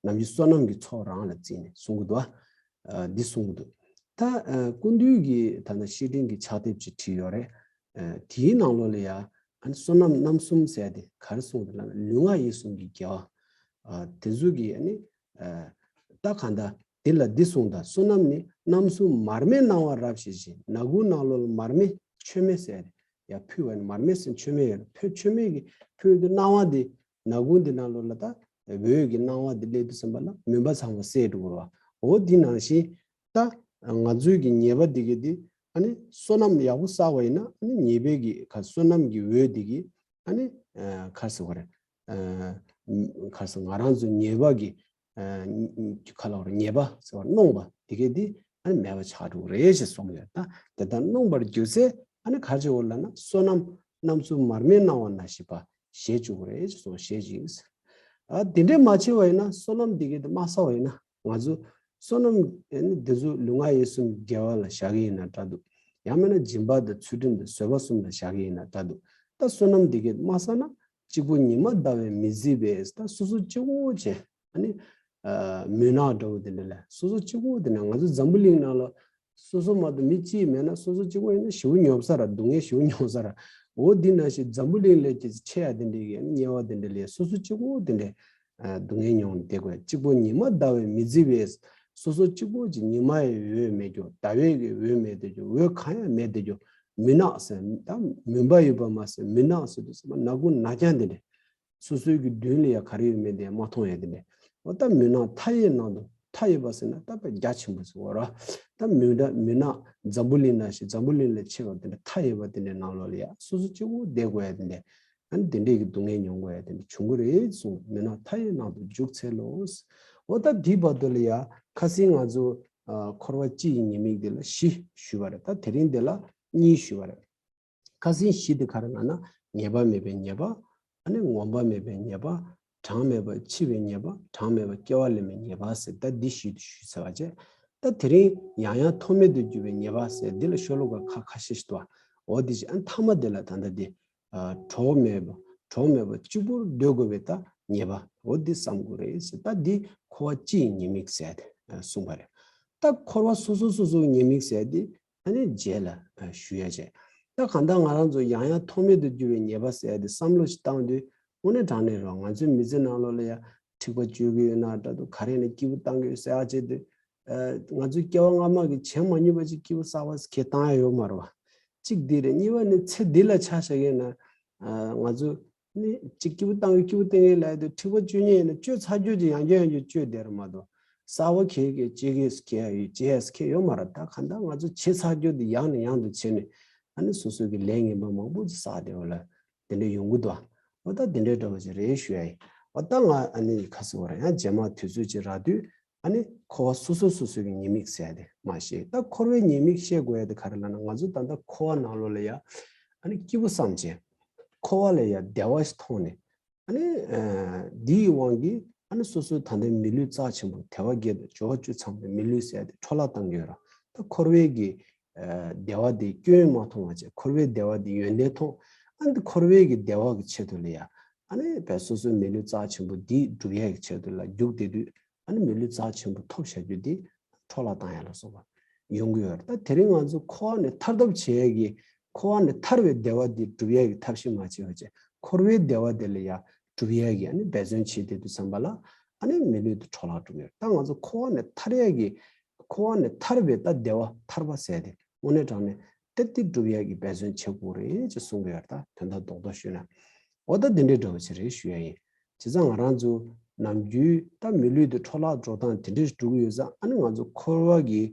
ནམ་རྒྱུན་བསོད་ནམས་ཀྱི་ཚོགས་རང་ལ་བརྩིས་ནས་གསུང་གི་འདུག་ཨ། འདི་གསུང་གི་འདུག་ད་ཨ་སྐུ་མདུན་གྱིས་ད་ལྟ་བཤེས་སྤྲིང་གི་ཕྱག་དེབ་ཅིག་བྲིས་ཡོད་རེད། ཨ་དེའི་ནང་ལོགས་ལ་ཡ་ཨ་ནི་བསོད་ནམས་རྣམ་གསུམ་ཟེར་དེ་ག་རེ་གསུངས་འདུག་ལབ་ན་ལུས་ངག་ཡིད་གསུམ་གྱི་དགེ་བ། ཨ་དེ་ཚོ་གི་ཨ་ནི་ཨ་ད་གང་ལྟར་དེ་ལ་འདི་གསུངས་དང་། བསོད་ནམས་ནི་རྣམ་གསུམ་མར་མེའི་སྣང་བ་རབ་བཞད་ཅིང་། ནག་ཁུང་ནང་ལོགས་ལ་མར་མེ་མཆོད་མེ་ཟེར་ཡ་ཕུལ་བ་ནི། མར་མེ་ཟེར་མཆོད་མེ་ཡོད་རེད། ཕུལ་མཆོད་མེ་གི་ཕུལ་དུས་སྣང་བ་འདི་ནག་ཁུང་འདི་ནང་ལོགས་ལ་ད་འོད་ཀྱི་སྣང་བ་འདི་སླེབས་དུས་ཙམ་པ་ལ་མུན་པ་ཚང་མ་བསལ་འགྲོ་གི་རེད་བ། འོ་འདི་ནང་བཞིན་ད་ང་ཚོའི་གི་ཉེས་པ་འདི་གི་འདི་ཨ་ནི་བསོད་ནམས་ཡག་པོ་བསགས་པ་ཡིན་ན་ཨ་ནི་ཉེས་པའི་གི་ག་བསོད་ནམས་ཀྱི་འོད་འདི་གི་ཨ་ནི་ཨ་ག་རེ་ཟེར་དགོས་རེད། ཨ་ག་རེ་ཟེར། ང་རང་ཚོ་ཉེས་པ་གི་ཨ་ག་ལབ་དགོས་རེད། ཉེས་པ་ཟེར་བ་གནོངས་པ་འདི་གས་འདི་ཨ་ནི་མེད་པ་ཆགས་འགྲོ་གི་རེད་ཅེས་གསུངས་ཡོད། ད་དེ་ལྟར་གནོངས་པར་གྱུར་ཚེ་ཨ་ནི་ག་རེ་བྱེད་དགོས་ལབ་ན་བསོད་ནམས་རྣམ་གསུམ་མར་མེའི་སྣང་བ་ན་བཞིན་པ་བཞད་བཅུག་གི་རེད་ཅེས་གསུངས། བཞད་ཅིག་ཨ་དེ་འདྲས་མ་བྱས་པ་ཡིན་ན་བསོད་ནམས་འདི་གས་འདི་མ་བསགས་པ་ཡིན་ན། ང་ཚོ་བསོད་ནམས་ཨ་ནི་འདི་ཚོ་ལུས་ངག་ཡིད་གསུམ་དགེ་བ་ལ་བཞག་གི་ཡིན་ན་འདྲ་འདུག་ཡང་མིན་ན་སྦྱིན་པ་དང་ཚུལ་ཁྲིམས་དང་བཟོད་པ་གསུམ་ལ་བཞག་གི་ཡིན་ན་འདྲ་འདུག་ད་བསོད་ནམས་འདི་གས་མ་བསགས་ན་གཅིག་པུ་ཉི་མ་ཟླ་བས་མི་བཟི་བས། ད་སོ་སོ་གཅིག་པོ་བྱས་ཨ་ནི་ཨ་མུན་ནག་འདྲ་བོ་དེ་འདྲ་ལ་སོ་སོ་གཅིག་པོ་དེ་འདྲ། ང་ཚོ་འཛམ་བུ་གླིང་ནང་ལ་སོ་སོ་མ་གཏོགས་མི་གཅིག་མེད་ན་སོ་སོ་གཅིག་པོ་ཡིན་ན་ཞེ་པོ་སྙོབ་ས་ར། སྡུག་བསྔལ་ཞེ་པོ་སྙོབ་ས་ར། འོ་འདི་ནང་བཞིན་འཛམ་བུ་གླིང་ལས་ཀྱི་ཆེ་ཡ་དེ་འདྲའི་གི་ཨ་ནི་དམྱལ་བ་དེ་འདྲ་ལས་སོ་སོ་གཅིག་པོ་དེ་འདྲ། སྡུག་བསྔལ་མྱོང་བསྡད་དགོས། གཅིག་པོ་ཉི་མ་ཟླ་བས་མི་བརྫི་བས། སོ་སོ་གཅིག་པོ་གཅིག་ཉི་མ་ཡི་འོད་མེད་རྒྱུ། ཟླ་བའི་གི་འོད་མེད་བསྡད་རྒྱུ། འོད་གང་ཡང་མེད་བསྡད་རྒྱུ། མུན་ནག་ཟེར། ད་མུན་པ་ཡོད་པ་མ་ཟད་མུན་ནག་ཟེར་དུས་ཙམ་པ་ནག་ཁུང་ནག་རྐྱང་དེ་འདྲ། སོ་སོའི་གི་མདུན་ལ་ཡ་ག་རེ་ཡོད་མེད་དེ་མ་མཐོང་ཡ་དེ་འདྲ། འོ་ད་མུན་ནག་མཐའ་ཡས་ནང་དུ། མཐའ་ཡས་པ་ཟེར་ན་ད་དཔེ་རྒྱ་ཆེན་པོ་ཟེར་བ་ར། ད་མུན་ད་མུན་ནག་འཛམ་བུ་གླིང་ནང་བཞིན་འཛམ་བུ་གླིང་ལས་ཆེ་བ་དེ་འདྲ་མཐའ་ཡས་པ་དེ་འདྲའི་ནང་ལོགས་ལ་ཡ་སོ་སོ་གཅིག་པོ་བསྡད་དགོས་ཡ་དེ་འདྲ། ཨ་ནི་དེ་འདྲའི་གི་སྡུག་བསྔལ་མྱོང་དགོས་ཡ་དེ་འདྲ་བྱུང་གི་རེད་གསུངས། མུན་ནག་མཐའ་ཡས་ནང་དུ་འཇུག་འཚལ་ལོ། འོ་ད་དེའི་བར་དུ་ལ་ཡ་ཁ་སང་ང་ཚོ་ཨ་འཁོར་བ་སྤྱི་ཡི་ཉེས་དམིགས་དེ་ལ་བཞི་ཞུས་པ་རེད། ད་དེ་རིང་དེ་ལ་གཉིས་ཞུས་པ་རེད། ཁ་སང་བཞི་དེ་ག་རེ་ལབ་ན། ངེས་པ་མེད་པའི་ཉེས་པ། ཨ་ནི་ངོམས་པ་མེད་པའི་ཉེས་པ། གྲངས་མེད་པ་འཆི་བའི་ཉེས་པ། གྲངས་མེད་པ་སྐྱེ་བ་ལེན་པའི་ཉེས་པ་ཟེར། ད་འདི་བཞི་དེ་ཞུས་ཚར་བ་བྱས། ད་དེ་རིང་ཡང་ཡང་ཐོག་མེད་དུ་གྱུར་པའི་ཉེས་པ་ཟེར། འདི་ལ་ཤོ་ལོ་ཀ་ཁ་ཁ་ཤས་ཤིག་འདུག་འོ་འདི་བྱས། ཨ་ནི་མཐའ་མ་དེ་ལ་ད་ལྟ་འདི། ཨ་གྲོགས་མེད་པ། གྲོགས་མེད་པ་གཅིག་པུར་སྡོད་དགོས་པའི་ད་ཉེས་པ། འོ་འདི་བསམ་དགོས་རེད་ཟེར། ད་འདི་འཁོར་བ་སྤྱི་ཡི་ཉེས་དམིགས་ཟེར་ཏེ་གསུངས་པ་རེད། ད་འཁོར་བ་སོ་སོ་སོ་སོའི་ཉེས་དམིགས་ཟེར་ཏེ་ཨ་ནི་རྗེས་ལ་ཞུ་ཡ་བྱས། ད་གང་ལྟར་ང་རང་ཚོ་ཡང་ཡང་ཐོག་མེད་དུ་གྱུར་པའི་ཉེས་པ་ཟེར་ཏེ་བསམ་བློ་ཞིག་བཏང་དུས། དངོས་གནས་དྲང་གནས་རང་ང་ཚོའི་མི་ཚེ་ནང་ལོགས་ལ་ཡ་འཁྲིག་པ་སྤྱོད་ཀྱི་ཡོད་ན་འདྲ་འདུག་ག་རེ་ནས་སྐྱིད་པོ་བཏང་གི་ཡོད་ཟེར་ཡ་བྱས་དུས། ཨ་ང་ཚོའི་སྐྱེ་བ་སྔ་མ་གི་བྱས་མ་མྱོང་བ་ཅིག་སྐྱིད་པོ་གསར་པ་ཞིག་གང་ཡང་བཏང་ཡ་ཡོད་མ་རེད་བ། གཅིག་འདི་རེད། གཉིས་པ་ནི་ཚེ་འདི་ལ་ཆ་བཞག་ཡིན་ན། ཨ་ང་ཚོ་ནི་གཅིག་སྐྱིད་པོ་བཏང་གི་སྐྱིད་པོ་བཏང་གི་ལབ་དུས། འཁྲིག་པ་སྤྱོད་མཁན་ཡིན་ན་སྤྱོད་ཚར་རྒྱུ་ཅིག་ཡང་བསྐྱར་ཡང་བསྐྱར་སྤྱོད་བསྡད་རེད་མ་གཏོགས། གསར་པ་གང་གི་སྤྱོད་ཀྱི་ཡོད་ཡོད་ཡོད་ཡོད་ཡོད་ཡོད་ཡོད་ཡོད་ཡོད་ཡོད་ཡོད་མ་རེད། ད་གང་ལྟར་ང་ཚོ་བྱས་ཚར་རྒྱུ་དེ་ཡང་ནས་ཡང་དུ་བྱས་ནས། ཨ་ནི་སོ་སོ་གི་ལས་ངན་པ་མང་པོ་ཅིག་བསགས་བསྡད་པ་ལ་དེ་འདྲ་ཡོང་གི་འདུག་འོ་ད་དེ་འདྲའི་འདྲ་བོ་ཅིག་རེད་ཞུ་ཡ་ཡིན། འོ་ད་ང་ཨ་ནི་ཁ་སང་བར་ཡང་རྗེས་མ་དུས་ཚོད་ཅིག་རག་དུས། ཨ་ནི་འཁོར་བ་སོ་སོ་སོ་སོ་གི་ཉེས་དམིགས་ཟེར་ཡ་དེ་མར་བཤད། ད་འཁོར་བའི་ཉེས་དམིགས་བཤད་དགོས་ཡ་དེ་ག་རེ་ལབ་ན། ང་ཚོ་ད་ལྟ་འཁོར་བ་ནང་ལོགས་ལ་ཡ་ཨ་ནི་སྐྱིད་པོ་བསམ་བྱས། འཁོར་བ་ལ་ཡ་བདེ་བ་ཞིག་མཐོང་ནས། ཨ་ནི་ཨ་འདིའི་དབང་གིས་ཨ་ནི་སོ་སོའི་ད་ལྟའི་མི་ལུས་རྩ་ཆེན་པོ་དལ་བ་བརྒྱད་དང་འབྱོར་བ་བཅུ་ཚང་བའི་མི་ལུས་ཟེར་ཡ་དེ་འཕྲོ་བརླག་བཏང་གི་ཡོད་ར། ད་འཁོར་བའི་གི་ཨ་བདེ་བ་དེ་སྐྱོན་མ་མཐོང་བ་བྱས། འཁོར་བའི་བདེ་བ་དེ་ཡོན་ཏན་མཐོང་། ཨ་ནི་འཁོར་བའི་གི་བདེ་བ་གི་ཆེད་དུ་ལ་ཡ་ཨ་ནི་བས་སོ་སོའི་མི་ལུས་རྩ་ཆེན་པོ་འདི་སྒྲུབ་ཡ་གི་ཆེད་དུ་ལ་རྒྱུགས་བསྡད་དུས། ཨ་ནི་མི་ལུས་རྩ་ཆེན་པོ་ཐོབ་བཞག་རྒྱུ་འདི་འཕྲོ་བརླག་བཏང་ཡ་ལ་སོགས་པ་ཡོང་གི་ཡོད་རེད། ད་དེ་རིང་ང་ཚོ་འཁོར་བ་ནས་ཐར་ཐབས་བྱེད་ཡ་གི། འཁོར་བ་ནས་ཐར་བའི་བདེ་བ་འདི་སྒྲུབ་ཡ་གི་ཐབས་ཤེས་མ་བྱས་པ་བྱས། འཁོར་བའི་བདེ་བ་དེ་ལ་ཡ་སྒྲུབ་ཡ་གི་ཨ་ནི་འབད་བརྩོན་བྱེད་བསྡད་དུས་ཙམ་པ་ལ། ཨ་ནི་མི་ལུས་དེ་འཕྲོ་བརླག་འགྲོ་གི་ཡོད་རེད། ད་ང་ཚོ་འཁོར་བ་ནས་ཐར་ཡ་གི། འཁོར་བ་ནས་ཐར་བའི་ད་བདེ་བ་ཐར་པ་ཟེར་དེ་དངོས་གནས་དྲང་གནས་ཏན་ཏིག་སྒྲུབ་ཡ་གི་འབད་བརྩོན་བྱེད་དགོས་རེད་ཅེས་གསུང་གི་ཡོད་རེད། ད་དོན་དག་རྡོག་རྡོག་ཞུས་ན། འོ་ད་འདི་འདྲའི་འདྲ་བོ་ཅིག་རེད་ཞུ་ཡ་ཡིན། བྱས་ཙང་ང་རང་ཚོ་ནམ་རྒྱུན་ད་མི་ལུས་དེ་འཕྲོ་བརླག་འགྲོ་སྟངས་དེ་འདྲ་ཞིག་འགྲོ་གི་ཡོད་ཙང་། ཨ་ནི་ང་ཚོ་འཁོར་བ་གི།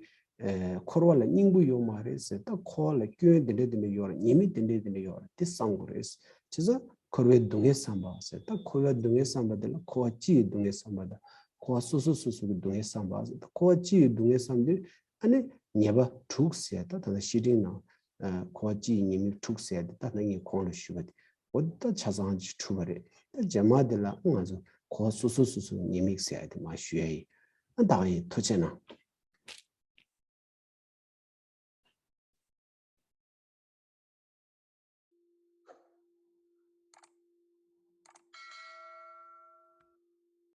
ཨེ་འཁོར་བ་ལ་སྙིང་པོ་ཡོད་མ་རེད་ཟེར། ད་འཁོར་བ་ལ་སྐྱོན་དེ་འདྲ་དེ་འདྲ་ཡོད་རེད། ཉེས་དམིགས་དེ་འདྲ་དེ་འདྲ་ཡོད་རེད། དེ་བསམ་དགོས་རེད། བྱས་ཙང་འཁོར་བའི་སྡུག་བསྔལ་བསམ་པ་ཟེར། ད་འཁོར་བའི་སྡུག་བསྔལ་བསམ་པ་དེ་ལ་འཁོར་བ་སྤྱི་ཡི་སྡུག་བསྔལ་བསམ་པ་དང་། འཁོར་བ་སོ་སོ་སོ་སོ་གི་སྡུག་བསྔལ་བསམ་པ་ཟེར། ད་འཁོར་བ་སྤྱི་ཡི་སྡུག་བསྔལ་བསམ་དུས། ཨ་ནི་ཉེས་པ་དྲུག་ཟེར། ད་ད་ལྟ་བཤེས་སྤྲིང་ནང་ཨ་འཁོར་བ་སྤྱི་ཡི་ཉེས་དམིགས་དྲུག་ཟེར་དེ་ད་ལྟ་ངས་གོང་ལ་ཞུས་པ་དེ། འོ་ད་ཆ་ཚང་ཅིག་གྲུབ་པ་རེད། ད་རྗེས་མ་དེ་ལ་ང་ཚོ་འཁོར་བ་སོ་སོ་སོ་སོའི་ཉེས་དམིགས་ཟེར་ཡ་དེ་མར་ཞུ་ཡ་ཡིན། ཨ་ད་ག་ཡིན། ཐུགས་རྗེ་གནང་།